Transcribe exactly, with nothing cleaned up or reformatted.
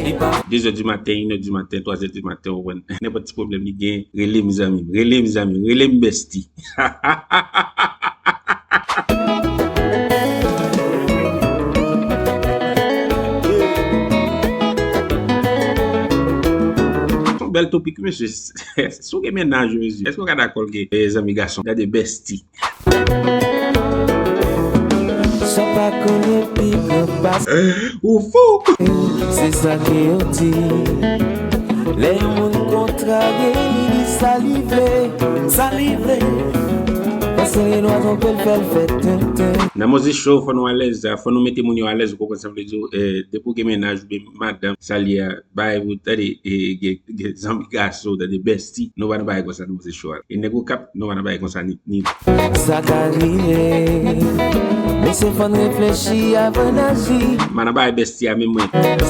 De zè di maten, inè di maten, twa zè di maten, ou konprann. Nenpòt ti pwoblèm li gen, rele m zanmi m, rele m zanmi m, rele m bèsti. Se yon bèl topik, mesye. Si w gen mennaj, mesye, èske w ka dakò l gen, eh, zanmi gason? Gade bèsti. Sa pa konnen pi gran pas. Ou fou! Se sa ke yo di. Lè yon moun kontrarye, li di sa li vle, sa li vle. Paske lwa twonpe l, fè l fè tenten. Nan Mozis Show, fò nou alèz, fò nou mete moun yo alèz, ou konprann sa m vle di w, eh, depi w gen mennaj oubyen madanm, sa l ye a, bay pou tande, eh, gen, gen zanmi gason, tande bèsti, nou pa nan bagay konsa nan Mozis Show a. E nèg Okap, nou pa nan bagay konsa ni, ni. Sa ka rive, mesye fò n reflechi avan n aji. M pa nan bagay bèsti a menm mwen.